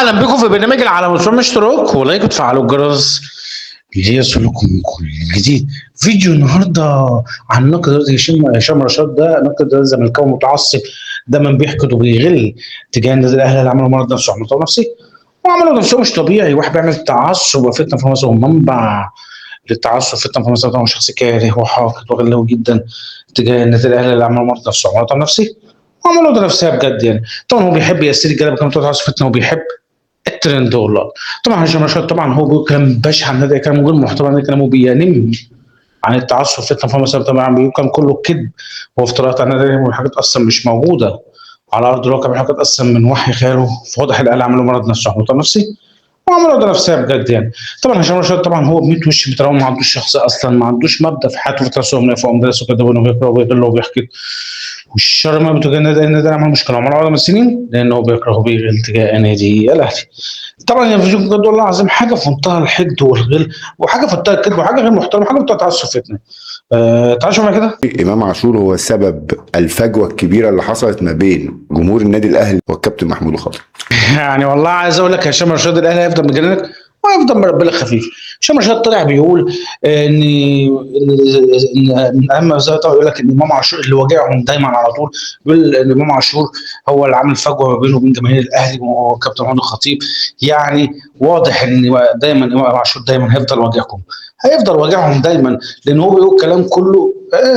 اهلا بكم في برنامج العالم. وتفهم اشتراك و like وتفعلوا الجرس ليصلكم كل جديد. فيديو النهارده عن ناقد هشام رشاد. ده ناقد زملكاوي متعصب، دايما بيحقد وبيغل تجاه النادي الاهلي اللي عملوا مرض نفسه وعملوا نفسي وعملوا نفسه مش طبيعي. واحد بيعمل تعصب وفتنة في مصر ومنبع للتعصب فتنة في مصر. هو شخص كاره وحاقد وغلاوي جدا تجاه النادي الاهلي اللي عملوا مرض نفسه وعملوا نفسي وعملوا ده نفسها بجد. يعني طبعا هو بيحب يسير الجلب كمان تعصب فتنة وبيحب الترند والله. طبعا هشام رشاد طبعا هو بيقول كلام بشع عن النادي، كلام غير محترم، كلامه بينم عن التعصب فتنة في مصر. طبعا بيقول كلام كله كذب وافتراءات عن النادي وحاجات اصلا مش موجودة على ارض الواقع، حاجات اصلا من وحي خياله. فواضح الاهلي عملوا مرض نفسه وعملوا نفسي وعملوا ده نفسها بجد. يعني طبعا هشام رشاد طبعا هو ب 100 وش بتراوي، ما عندوش شخصية اصلا، ما عندوش مبدا في حياته، في راسه من فوق مدرسه وكده وبيكره وبيغل وبيحكي والشر ما بتجند. النادي عمل مشكلة عمره عمر من السنين لانه بيكره وبيغل تجاه النادي الاهلي. طبعا يا فيديو بجد والله العظيم حاجة في منتهى الحقد والغل وحاجه في منتهى الكذب وحاجه غير محترمه وحاجه بتاعت تعصب فتنة. تعالوا شوف كده. امام عاشور هو سبب الفجوة الكبيرة اللي حصلت ما بين جمهور النادي الاهلي والكابتن محمود الخطيب. يعني والله عايز اقول لك هشام رشاد الاهلي هيفضل مجننك وهيفضل مربي لك خفيف. هشام رشاد طلع بيقول ان ان من اهم طبعا يقول لك ان امام عاشور اللي واجعهم دايما على طول، بيقول ان امام عاشور هو اللي عامل فجوة ما بينه وبين جماهير الاهلي وكابتن محمود الخطيب. يعني واضح ان دايما امام عاشور دايما هيفضل واجعكم، هيفضل واجعهم دايما، لان هو بيقول كلام كله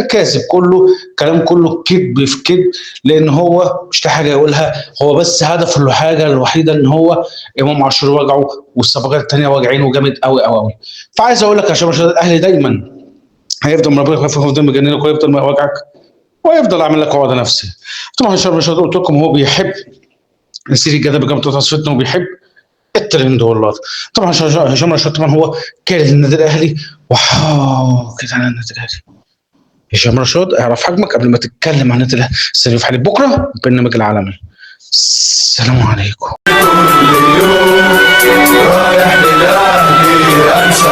كاذب، كله كلام كله كذب في كذب، لان هو مش لاقي حاجة يقولها. هو بس هدفه الحاجة الوحيدة ان هو امام عاشور وجعه والصفقات الثانية واجعينه جامد قوي قوي قوي. فعايز اقول لك يا هشام رشاد الاهلي دايما هيفضل مربيك ويفضل مجننك ويفضل واجعك ويفضل عامل لك عقده نفسية. طبعا هشام رشاد قلت لكم هو بيحب يسير الجدل بجامعة فتنة وبيحب الترند والله. طبعا هشام رشاد طبعا هو كاره النادي الاهلي وحاقد على النادي الاهلي. هشام رشاد اعرف حجمك قبل ما تتكلم عن النادي الاهلي. استنوا في حلقة بكره برنامج العالمي. السلام عليكم. كل يوم رايح للأهلي أنسى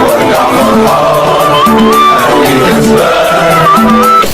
وارجع فرحان أهلي كسبان.